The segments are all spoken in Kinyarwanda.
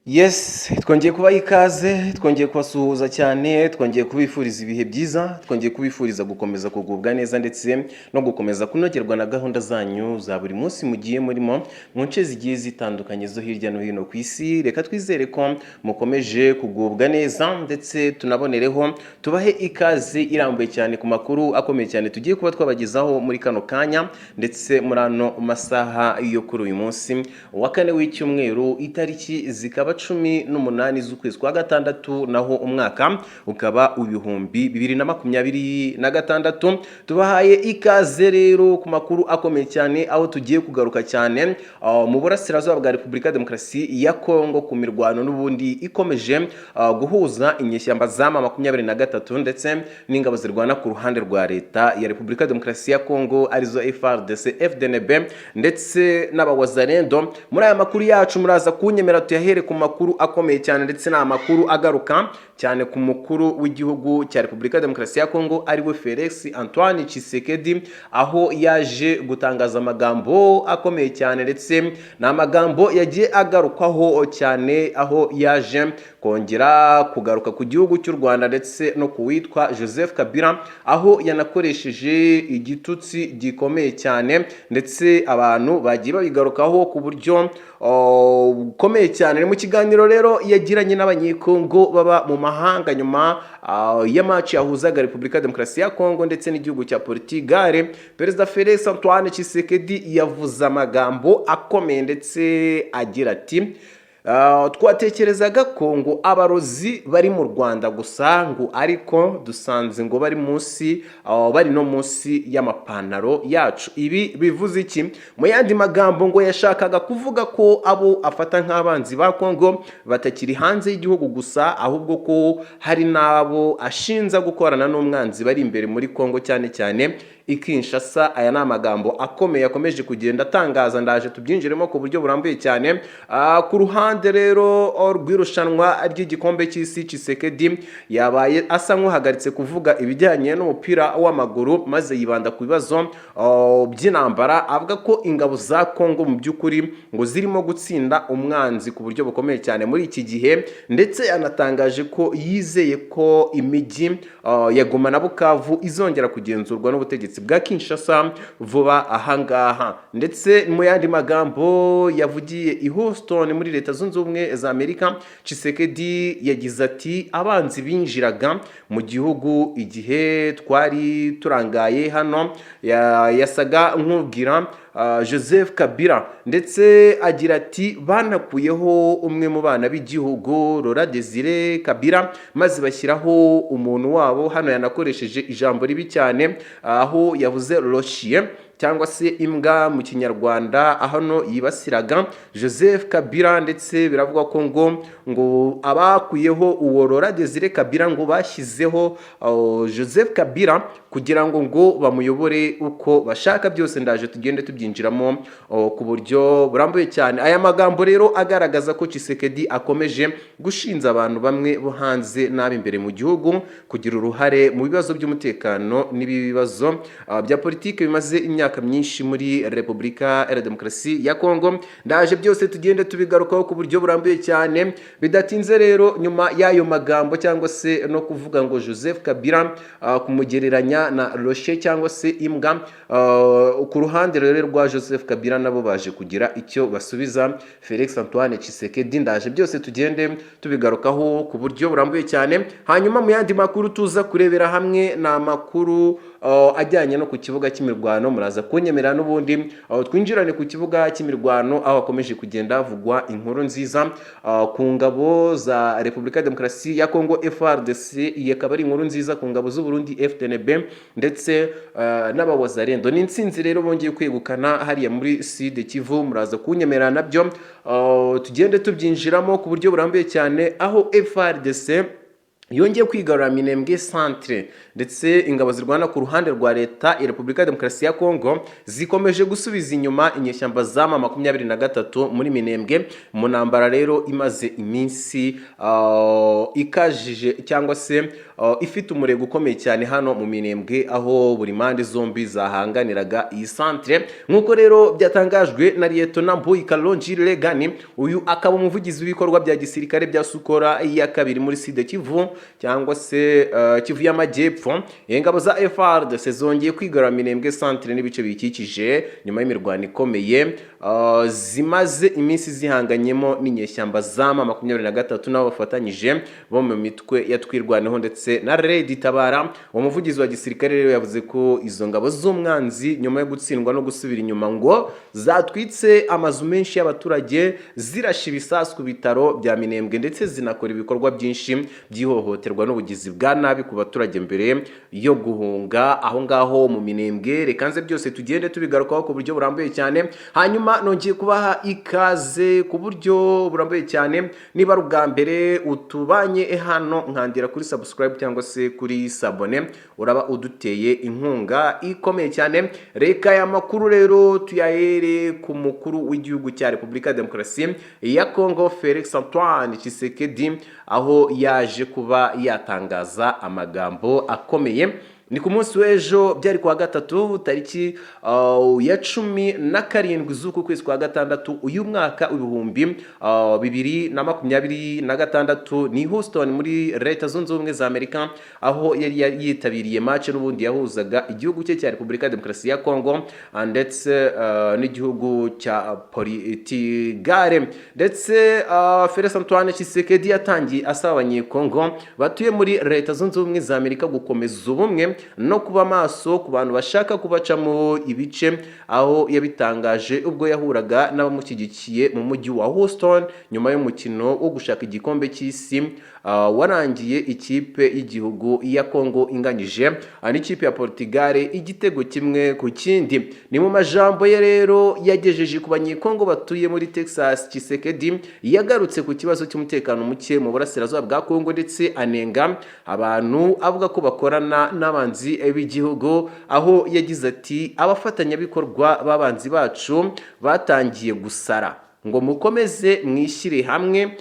Yes, twongeye kubaha ikaze, twongeye kubasuhuza cyane, twongeye kubifuriza ibihe byiza, twongeye kubifuriza gukomeza kugubwa neza ndetse no gukomeza kunogerwa na gahunda zanyu za buri munsi mugiye murimo mu nce zigiye zitandukanye zo hirya no hino ku isi. Reka twizere ko mukomeje kugubwa neza, ndetse tunabonereho tubahe ikaze irambuye cyane ku makuru akomeye cyane tugiye kuba twabagezaho muri kano kanya, ndetse muri ano masaha yo kuri uyu munsi wa kane w'icyumweru, itariki zikaba 18 z'ukwezi kwa gatandatu, naho umwaka ukaba 2026. Tubahaye ikaze rero ku makuru akomeye cyane, aho tugiye kugaruka cyane mu burasirazuba bwa Repubulika ya Demokarasi ya Kongo, ku mirwano n'ubundi ikomeje guhuza inyeshyamba za M23 ndetse n'ingabo zirwana ku ruhande rwa leta ya Repubulika ya Demokarasi ya Kongo, arizo FARDC, FDNB ndetse n'abawazalendo. Muri aya makuru yacu muraza kunyemera tuyahere ku makuru akomeye cyane, ndetse ni amakuru agaruka cyane ku mukuru w'igihugu cya Repubulika ya Demokarasi ya Kongo, ariwe Felix Antoine Tshisekedi, aho yaje gutangaza amagambo akomeye cyane, ndetse ni amagambo yagiye agarukwaho cyane, aho yaje kongera kugaruka ku gihugu cy'u Rwanda ndetse no ku witwa Joseph Kabila, aho yanakoresheje igitutsi gikomeye cyane, ndetse abantu bagiye babigarukaho ku buryo bukomeye cyane. Ni mu kiganiro rero yagiranye n'Abanyekongo baba mu mahanga nyuma ya match yahuzaga Repubulika ya Demokarasi ya Kongo ndetse n'igihugu cya Portugal. Perezida Felix Antoine Tshisekedi yavuze amagambo akomeye, ndetse agira ati: "Twatekerezaga ko ngo abarozi bari mu Rwanda gusa, ngo ariko dusanze ngo bari munsi, bari no munsi y'amapantaro yacu." Ibi bivuze iki? Mu yandi magambo, ngo yashakaga kuvuga ko abo afata nk'abanzi ba Kongo batakiri hanze y'igihugu gusa, ahubwo ko hari n'abo ashinza gukorana n'umwanzi bari imbere muri Kongo, cyane cyane i Kinshasa. Aya ni amagambo akomeye akomeje kugenda atangaza, ndaje tubyinjiremo ku buryo burambuye cyane. Ku ruhande rero rw'irushanwa ry'igikombe cy'isi, Tshisekedi yabaye asa nk'uhagaritse kuvuga ibijyanye n'umupira w'amaguru, maze yibanda ku bibazo by'intambara, avuga ko ingabo za Kongo mu by'ukuri ngo zirimo gutsinda umwanzi ku buryo bukomeye cyane muri iki gihe, ndetse yanatangaje ko yizeye ko imijyi ya Goma na Bukavu izongera kugenzurwa n'ubutegetsi bwa Kinshasa vuba ahangaha. Ndetse mu yandi magambo yavugiye i Houston muri Leta Zunze Ubumwe za Amerika, Tshisekedi yagize ati: "Abanzi binjiraga mu gihugu igihe twari turangaye." Hano yasaga nk'ubwira Joseph Kabila, ndetse agira ati: "Banakuyeho umwe mu bana b'igihugu, Laurent Desire Kabila, maze bashyiraho umuntu wabo." Hano yanakoresheje ijambo ribi cyane, aho yavuze le chien cyangwa se imbwa mu Kinyarwanda. Hano yibasiraga Joseph Kabila, ndetse biravugwa ko ngo abakuyeho uwo Laurent Desire Kabila ngo bashyizeho Joseph Kabila kugira ngo bamuyobore uko bashaka. Byose ndaje tugende tubyinjiramo ku buryo burambuye cyane. Aya magambo rero agaragaza ko Tshisekedi akomeje gushinza abantu bamwe bo hanze n'ab'imbere mu gihugu kugira uruhare mu bibazo by'umutekano n'ibibazo bya politiki bimaze imyaka myinshi muri Repubulika ya Demokarasi ya Kongo. Ndaje byose tugende tubigarukaho ku buryo burambuye cyane. Bidatinze rero, nyuma y'ayo magambo cyangwa se no kuvuga ngo Joseph Kabila, kumugereranya na le chien cyangwa se imbwa, ku ruhande rero rwa Joseph Kabila nabo baje kugira icyo basubiza Felix Antoine Tshisekedi. Ndaje byose tugende tubigarukaho ku buryo burambuye cyane. Hanyuma mu yandi makuru tuza kurebera hamwe ni amakuru ajyanye no ku kibuga cy'imirwano. Muraza kunyemerera n'ubundi twinjirane ku kibuga cy'imirwano, aho hakomeje kugenda havugwa inkuru nziza ku ngabo za Repubulika ya Demokarasi ya Kongo, FARDC. Iyi akaba ari inkuru nziza ku ngabo z'u Burundi, FDNB, ndetse n'abawazalendo. Ni intsinzi rero bongeye kwegukana hariya muri Sud Kivu. Muraza kunyemerera nabyo tugende tubyinjiramo ku buryo burambuye cyane, aho FARDC yongeye kwigarura Minembwe Centre, ndetse ingabo zirwana ku ruhande rwa leta ya Repubulika ya Demokarasi ya Kongo zikomeje gusubiza inyuma inyeshyamba za M23 muri Minembwe, mu ntambara rero imaze iminsi ikajije cyangwa se ifite umurego ukomeye cyane hano mu Minembwe, aho buri mpande zombi zahanganiraga iyi centre, nk'uko rero byatangajwe na Lieutenant Mbuyi Kalonji Regani. Uyu akaba umuvugizi w'ibikorwa bya gisirikare bya Sokola ya kabiri muri Sud Kivu, cyangwa se Kivu y'Amajyepfo. Ingabo za FARDC zongeye kwigarura Minembwe centre n'ibice biyikikije nyuma y'imirwano ikomeye zimaze iminsi zihanganyemo n'inyeshyamba za M23 n'abo bafatanyije bo mu mitwe ya Twirwaneho ndetse na Red Tabara. Uwo muvugizi wa gisirikare rero yavuze ko izo ngabo z'umwanzi, nyuma yo gutsindwa no gusubira inyuma, ngo zatwitse amazu menshi y'abaturage, zirashe ibisasu ku bitaro bya Minembwe, ndetse zinakora ibikorwa byinshi by'ihohoterwa n'ubugizi bwa nabi ku baturage mbere yo guhunga aho ngaho mu Minembwe. Reka nze byose tugende tubigarukaho ku buryo burambuye cyane. Hanyuma nongeye kubaha ikaze ku buryo burambuye cyane. Niba ari ubwa mbere utubanye hano, nkandira kuri subscribe cyangwa se kuri s'abonner, uraba uduteye inkunga ikomeye cyane. Reka aya makuru rero tuyahere ku mukuru w'igihugu cya Repubulika ya Demokarasi ya Congo, Felix Antoine Tshisekedi, aho yaje kuba yatangaza amagambo akomeye. Ni ku munsi w'ejo, byari kuwa gatatu, tariki ya 17 z'uku kwezi kwa gatandatu uyu mwaka 2026, ni Houston muri Leta Zunze Ubumwe za Amerika, aho yari yitabiriye match n'ubundi yahuzaga igihugu cye cya Repubulika ya Demokarasi ya Congo ndetse n'igihugu cya Portugal. Ndetse Felix Antoine Tshisekedi yatangiye asaba Abanyekongo batuye muri Leta Zunze Ubumwe za Amerika gukomeza ubumwe no kuba maso ku bantu bashaka kubacamo ibice, aho yabitangaje ubwo yahuraga n'abamushyigikiye mu mujyi wa Houston nyuma y'umukino wo gushaka igikombe cy'isi warangiye ikipe y'igihugu ya Congo inganyije n'ikipe ya Portugal igitego 1-1. Ni mu majambo ye rero yagejeje ku Banyekongo batuye muri Texas. Tshisekedi yagarutse ku kibazo cy'umutekano muke mu burasirazuba bwa Congo, ndetse anenga abantu avuga ko bakorana n'abanzi b'igihugu, aho yagize ati: "Abafatanyabikorwa b'abanzi bacu batangiye gusara, ngo mukomeze mwishyire hamwe,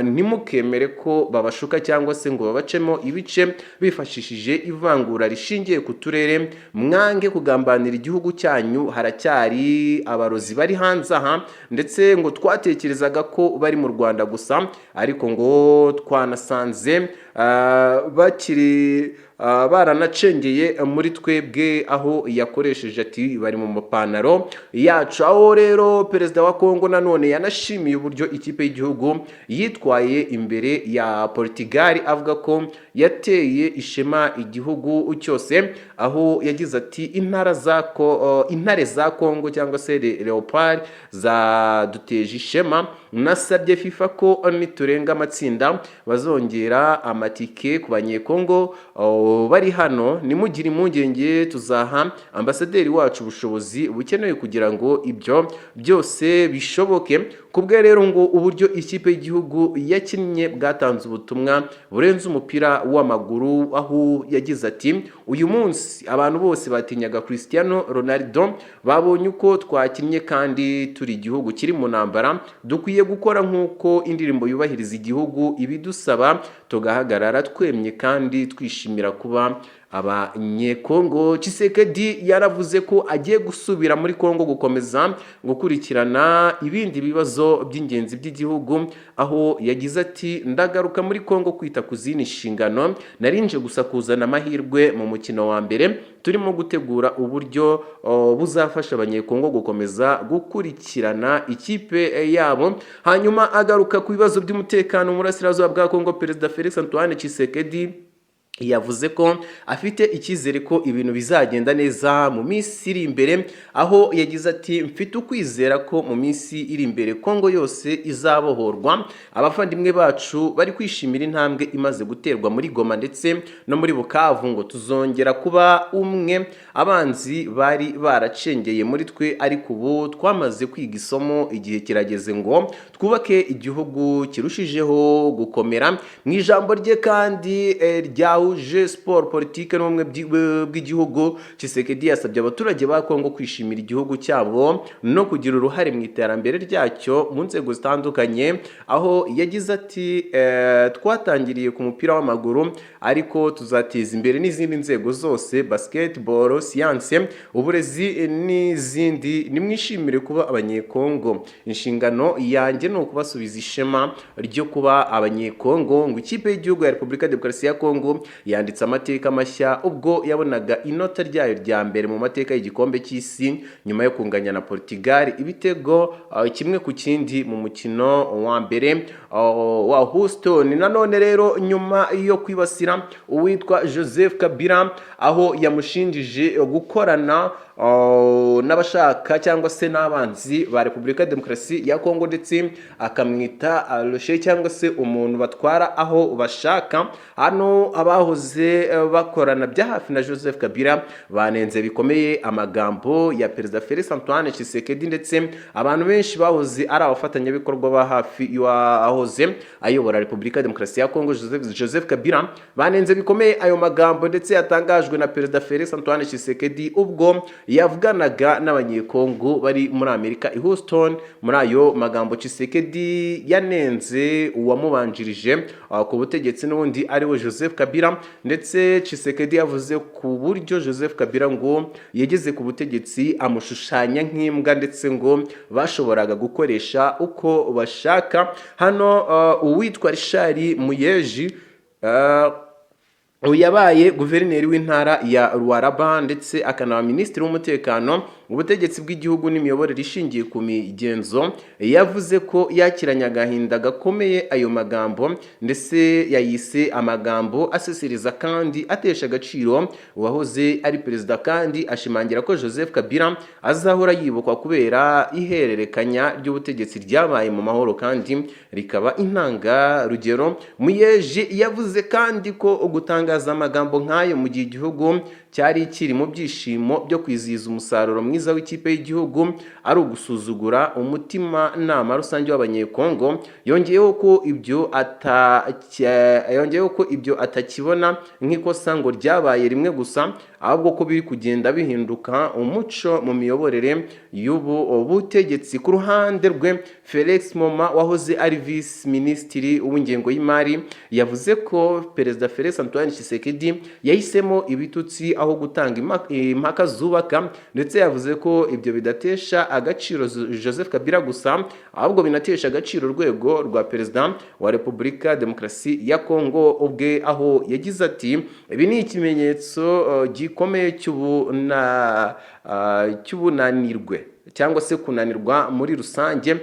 ntimukemere ko babashuka cyangwa se ngo babacemo ibice bifashishije ivangura rishingiye ku turere. Mwange kugambanira igihugu cyanyu. Haracyari abarozi bari hanze aha, ndetse ngo twatekerezaga ko bari mu Rwanda gusa, ariko ngo twanasanze bakiri baranacengeye muri twebwe", aho yakoresheje ati: "Bari mu mapantaro yacu". Aho rero perezida wa Kongo nanone yanashimiye uburyo ikipe y'igihugu yitwaye imbere ya Portugal, avuga ko yateye ishema igihugu cyose, aho yagize ati: "Intara za ko intare za Kongo cyangwa se Leopard zaduteje ishema. Nasabye FIFA ko niturenga amatsinda bazongera amatike ku Banyekongo bari hano. Nimugire impungenge, tuzaha ambasaderi wacu ubushobozi bukenewe kugira ngo ibyo byose bishoboke". Ku bwe rero ngo uburyo ikipe y'igihugu yakinnye bwatanze ubutumwa burenze umupira w'amaguru, aho yagize ati: "Uyu munsi abantu bose batinyaga Cristiano Ronaldo babonye uko twakinnye, kandi turi igihugu kiri mu ntambara. Dukwiye gukora nk'uko indirimbo yubahiriza igihugu ibidusaba, tugahagarara twemye kandi twishimira kuba Abanyekongo". Tshisekedi yaravuze ko agiye gusubira muri Kongo gukomeza gukurikirana ibindi bibazo by'ingenzi by'igihugu, aho yagize ati: "Ndagaruka muri Kongo kwita ku zindi nshingano. Narinje gusa kuzana amahirwe mu mukino wa mbere. Turimo gutegura uburyo buzafasha Abanyekongo gukomeza gukurikirana ikipe yabo". Hanyuma agaruka ku bibazo by'umutekano mu burasirazuba bwa Kongo, Perezida Felix Antoine Tshisekedi yavuze ko afite icyizere ko ibintu bizagenda neza mu minsi iri imbere, aho yagize ati: "Mfite ukwizera ko mu minsi iri imbere Kongo yose izabohorwa. Abavandimwe bacu bari kwishimira intambwe imaze guterwa muri Goma ndetse no muri Bukavu, ngo tuzongera kuba umwe. Abanzi bari baracengeye muri twe, ariko ubu twamaze kwiga isomo. Igihe kirageze ngo twubake igihugu kirushijeho gukomera". Mu ijambo rye kandi ryahuje Zahuje siporo, politike n'ubumwe bw'igihugu. Tshisekedi yasabye abaturage ba Kongo kwishimira igihugu cyabo no kugira uruhare mu iterambere ryacyo mu nzego zitandukanye, aho yagize ati: "Twatangiriye ku mupira w'amaguru, ariko tuzateza imbere n'izindi nzego zose, basketball, siyanse, uburezi n'izindi. Nimwishimire kuba Abanyekongo. Inshingano yanjye ni ukubasubiza ishema ryo kuba Abanyekongo." Ngo ikipe y'igihugu ya Repubulika ya Demokarasi ya Kongo yanditse amateka mashya ubwo yabonaga inota ryayo rya mbere mu mateka y'igikombe cy'isi, nyuma yo kunganya na Portugal ibitego 1-1 mu mukino wa mbere wa Houston. Nanone rero, nyuma yo kwibasira uwitwa Joseph Kabila, aho yamushinjije gukorana n'abashaka cyangwa se n'abanzi ba Repubulika ya Demokarasi ya Kongo, ndetse akamwita lâche cyangwa se umuntu batwara aho bashaka, hano abahoze bakorana bya hafi na Joseph Kabila banenze bikomeye amagambo ya Perezida Felix Antoine Tshisekedi. Ndetse abantu benshi bahoze ari abafatanyabikorwa ba hafi y'uwahoze ayobora Repubulika ya Demokarasi ya Kongo, Joseph Kabila, banenze bikomeye ayo magambo ndetse yatangajwe na Perezida Felix Antoine Tshisekedi ubwo yavuganaga n'Abanyekongo bari muri Amerika i Houston. Muri ayo magambo, Tshisekedi yanenze uwamubanjirije ku butegetsi n'ubundi ariwe Joseph Kabila. Ndetse Tshisekedi yavuze ku buryo Joseph Kabila ngo yageze ku butegetsi, amushushanya nk'imbwa, ndetse ngo bashoboraga gukoresha uko bashaka. Hano uwitwa Richard Muyeji, uyu yabaye guverineri w'intara ya Lualaba ndetse akanaba minisitiri w'umutekano, ubutegetsi bw'igihugu n'imiyoborere ishingiye ku migenzo, yavuze ko yakiranye agahinda gakomeye ayo magambo, ndetse yayise amagambo asesereza kandi atesha agaciro uwahoze ari perezida, kandi ashimangira ko Joseph Kabila azahora yibukwa kubera ihererekanya ry'ubutegetsi ryabaye mu mahoro kandi rikaba intangarugero. Muyeje yavuze kandi ko gutangaza amagambo nk'ayo mu gihe igihugu cyari kiri mu byishimo byo kwizihiza umusaruro mwiza w'ikipe y'igihugu ari ugusuzugura umutima nama rusange w'Abanyekongo. Yongeyeho ko ibyo atakibona nk'ikosa ngo ryabaye rimwe gusa, ahubwo ko biri kugenda bihinduka umuco mu miyoborere y'ubu butegetsi. Ku ruhande rwe, Felix Moma wahoze ari visi minisitiri w'ingengo y'imari yavuze ko Perezida Felix Antoine Tshisekedi yahisemo ibitutsi aho gutanga impaka zubaka, ndetse yavuze ko ibyo bidatesha agaciro Joseph Kabila gusa, ahubwo binatesha agaciro urwego rwa Perezida wa Repubulika Demokarasi ya Kongo ubwe, aho yagize ati: "Ibi ni ikimenyetso gikomeye cy'ubunanirwe cyangwa se kunanirwa muri rusange,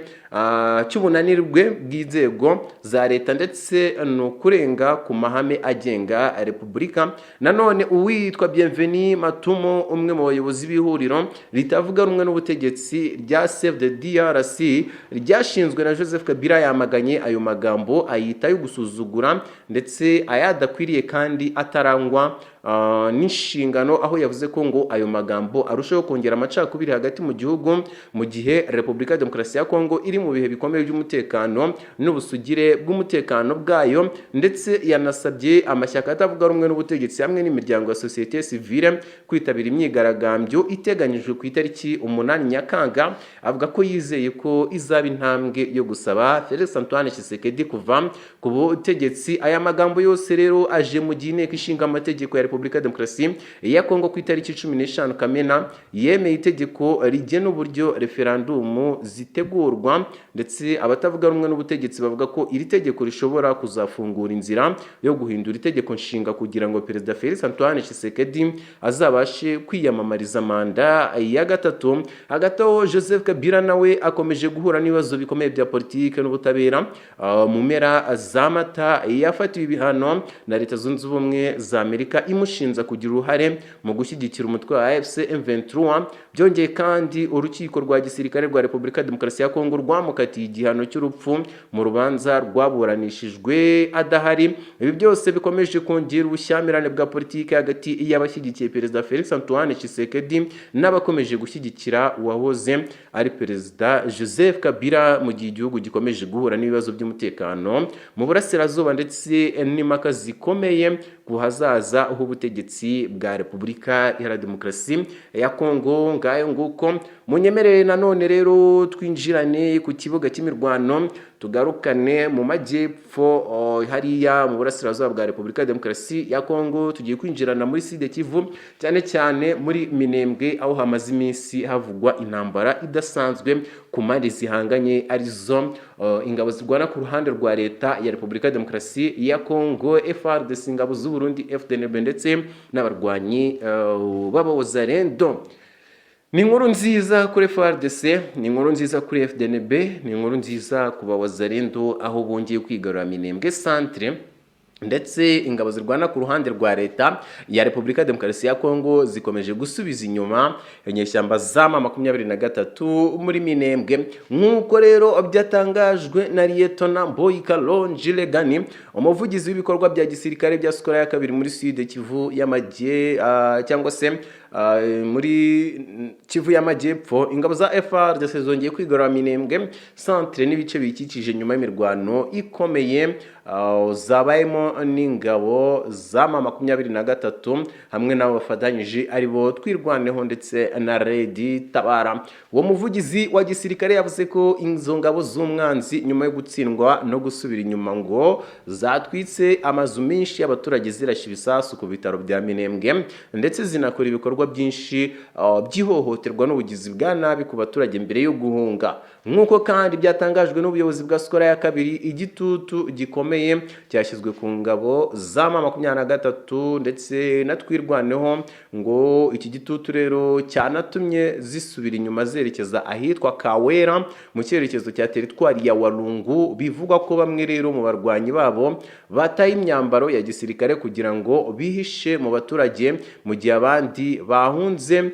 cy'ubunanirwe bw'inzego za leta, ndetse ni ukurenga ku mahame agenga repubulika." Nanone uwitwa Bienvenu Matumo, umwe mu bayobozi b'ihuriro ritavuga rumwe n'ubutegetsi rya Save the DRC ryashinzwe na Joseph Kabila, yamaganye ayo magambo, ayita ayo gusuzugura ndetse ayadakwiriye kandi atarangwa n'inshingano, aho yavuze ko ngo ayo magambo arushaho kongera amacakubiri hagati mu gihugu mu gihe Repubulika ya Demokarasi ya Kongo iri mu bihe bikomeye by'umutekano n'ubusugire bw'umutekano bwayo. Ndetse yanasabye amashyaka atavuga rumwe n'ubutegetsi hamwe n'imiryango ya sosiyete sivile kwitabira imyigaragambyo iteganyijwe ku itariki 8 Nyakanga, avuga ko yizeye ko izaba intambwe yo gusaba Felix Antoine Tshisekedi kuva ku butegetsi. Aya magambo yose rero aje mu gihe Inteko Ishinga Amategeko ya Repubulika ya Demokarasi ya Kongo ku itariki 15 Kamena yemeye itegeko rigena uburyo referandumu zitegurwa, ndetse abatavuga rumwe n'ubutegetsi bavuga ko iri tegeko rishobora kuzafungura inzira yo guhindura itegeko nshinga kugira ngo Perezida Felix Antoine Tshisekedi azabashe kwiyamamariza manda ya gatatu. Hagati aho, Joseph Kabila nawe akomeje guhura n'ibibazo bikomeye bya politike n'ubutabera. Mu mpera za Mata yafatiwe ibihano na Leta Zunze Ubumwe za Amerika, imushinja kugira uruhare mu gushyigikira umutwe wa AFC M23. Byongeye kandi, urukiko Urukiko rwa gisirikare rwa Repubulika ya Demokarasi ya Kongo rwamukatiye igihano cy'urupfu mu rubanza rwaburanishijwe adahari. Ibi byose bikomeje kongera ubushyamirane bwa politiki hagati y'abashyigikiye Perezida Felix Antoine Tshisekedi n'abakomeje gushyigikira uwahoze ari Perezida Joseph Kabila, mu gihe igihugu gikomeje guhura n'ibibazo by'umutekano mu burasirazuba ndetse n'impaka zikomeye ku hazaza h'ubutegetsi bwa Repubulika Iharanira Demokarasi ya Kongo. Ngayo nguko. Munyemerere nanone rero twinjirane ku kibuga cy'imirwano, tugarukane mu majyepfo hariya mu burasirazuba bwa Repubulika ya Demokarasi ya Kongo. Tugiye kwinjirana muri Sud Kivu, cyane cyane muri Minembwe, aho hamaze iminsi havugwa intambara idasanzwe ku mpande zihanganye, arizo ingabo zirwana ku ruhande rwa leta ya Repubulika ya Demokarasi ya Kongo, FARDC, ingabo z'u Burundi, FDNB, ndetse n'abarwanyi b'Abawazalendo. Ni inkuru nziza kuri FARDC, ni inkuru nziza kuri FDNB, ni inkuru nziza ku Bawazalendo, aho bongeye kwigarura Minembwe centre, ndetse ingabo zirwana ku ruhande rwa leta ya Repubulika ya Demokarasi ya Kongo zikomeje gusubiza inyuma inyeshyamba za M23 muri Minembwe, nk'uko rero byatangajwe na Liyetona Mboyi Kalonji Legani, umuvugizi w'ibikorwa bya gisirikare bya Sokola ya kabiri muri Sud Kivu y'amajye cyangwa se muri Kivu y'Amajyepfo. Ingabo za FARDC zongeye kwigarura Minembwe centre n'ibice bikikije nyuma y'imirwano ikomeye zabayemo n'ingabo za M23 hamwe n'abo bafatanyije, aribo Twirwaneho ndetse na RED Tabara. Uwo muvugizi wa gisirikare yavuze ko izo ngabo z'umwanzi, nyuma yo gutsindwa no gusubira inyuma, ngo zatwitse amazu menshi y'abaturage, zirashe ibisasu ku bitaro bya Minembwe, ndetse zinakora ibikorwa byinshi by'ihohoterwa n'ubugizi bwa nabi ku baturage mbere yo guhunga. Nk'uko kandi byatangajwe n'ubuyobozi bwa Sokola ya kabiri, igitutu gikomeye cyashyizwe ku ngabo za M23 ndetse na Twirwaneho. Ngo iki gitutu rero cyanatumye zisubira inyuma zerekeza ahitwa Kawera mu cyerekezo cya teritwari ya Walungu. Bivugwa ko bamwe rero mu barwanyi babo bataye imyambaro ya gisirikare kugira ngo bihishe mu baturage, mu gihe abandi bahunze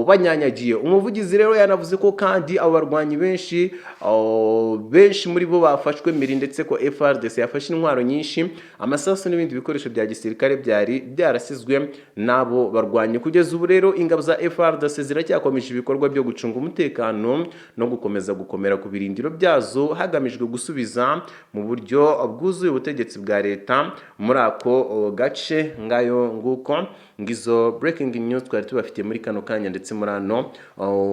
banyanyagiye. Umuvugizi rero yanavuze ko kandi abo barwanyi benshi muri bo bafashwe mpiri, ndetse ko FARDC yafashe intwaro nyinshi, amasasu n'ibindi bikoresho bya gisirikare byari byarasizwe n'abo barwanyi. Kugeza ubu rero ingabo za FARDC ziracyakomeje ibikorwa byo gucunga umutekano no gukomeza gukomera ku birindiro byazo, hagamijwe gusubiza mu buryo bwuzuye ubutegetsi bwa leta muri ako gace. Ngayo nguko, ngizo breaking news twari tubafitiye muri kano kanya ndetse muri ano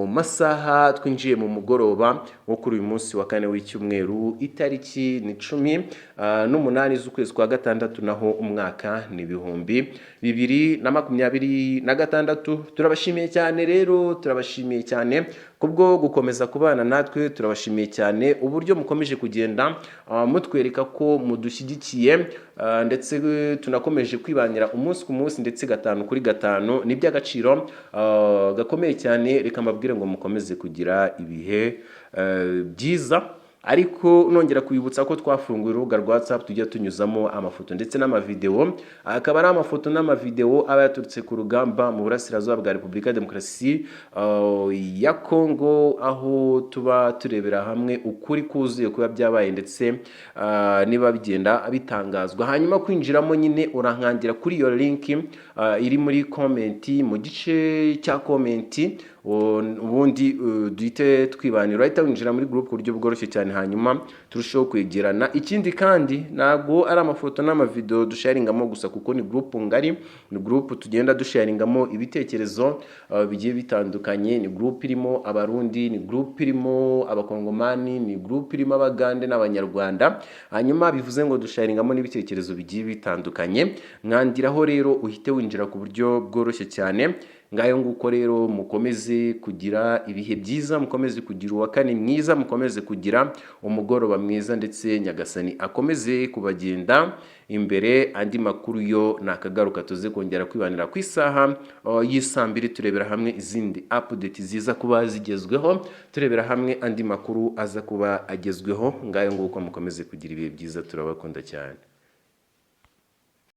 masaha twinjiye mu mugoroba wo kuri uyu munsi wa kane w'icyumweru. Itariki ni 18 z'ukwezi kwa gatandatu, naho umwaka ni 2026. Turabashimiye cyane rero, turabashimiye cyane kubwo gukomeza kubana natwe. Turabashimiye cyane uburyo mukomeje kugenda mutwereka ko mudushyigikiye, ndetse tunakomeje kwibanira umunsi ku munsi ndetse gatanu kuri gatanu. Ni iby'agaciro gakomeye cyane. Reka mbabwire ngo mukomeze kugira ibihe byiza, ariko nongera kwibutsa ko twafunguye urubuga rwa WhatsApp tujya tunyuzamo amafoto ndetse n'amavideo, akaba ari amafoto n'amavideo aba yaturutse ku rugamba mu burasirazuba bwa Repubulika ya Demokarasi ya Kongo, aho tuba turebera hamwe ukuri kuzuye kuba byabaye ndetse niba bigenda bitangazwa. Hanyuma kwinjiramo nyine urankangira kuri iyo link iri muri comment, mu gice cya comment, ubundi duhite twibanira, urahita winjira muri group ku buryo bworoshye cyane, hanyuma turusheho kwegerana. Ikindi kandi, ntabwo ari amafoto n'amavideo dusharingamo gusa, kuko ni group ngari, ni group tugenda dusharingamo ibitekerezo bigiye bitandukanye. Ni group irimo Abarundi, ni group irimo Abakongomani, ni group irimo Abagande n'Abanyarwanda. Hanyuma bivuze ngo dusharingamo n'ibitekerezo bigiye bitandukanye. Mwandiraho rero uhite winjira ku buryo bworoshye cyane. Ngayo nguko rero, mukomeze kugira ibihe byiza, mukomeze kugira uwa kane mwiza, mukomeze kugira umugoroba mwiza, ndetse Nyagasani akomeze kubagenda imbere. Andi makuru yo nakagaruka, tuze kongera kwibanira ku isaha y'isaa mbiri, turebera hamwe izindi update ziza kuba zigezweho, turebera hamwe andi makuru aza kuba agezweho. Ngayo nguko, mukomeze kugira ibihe byiza, turabakunda cyane.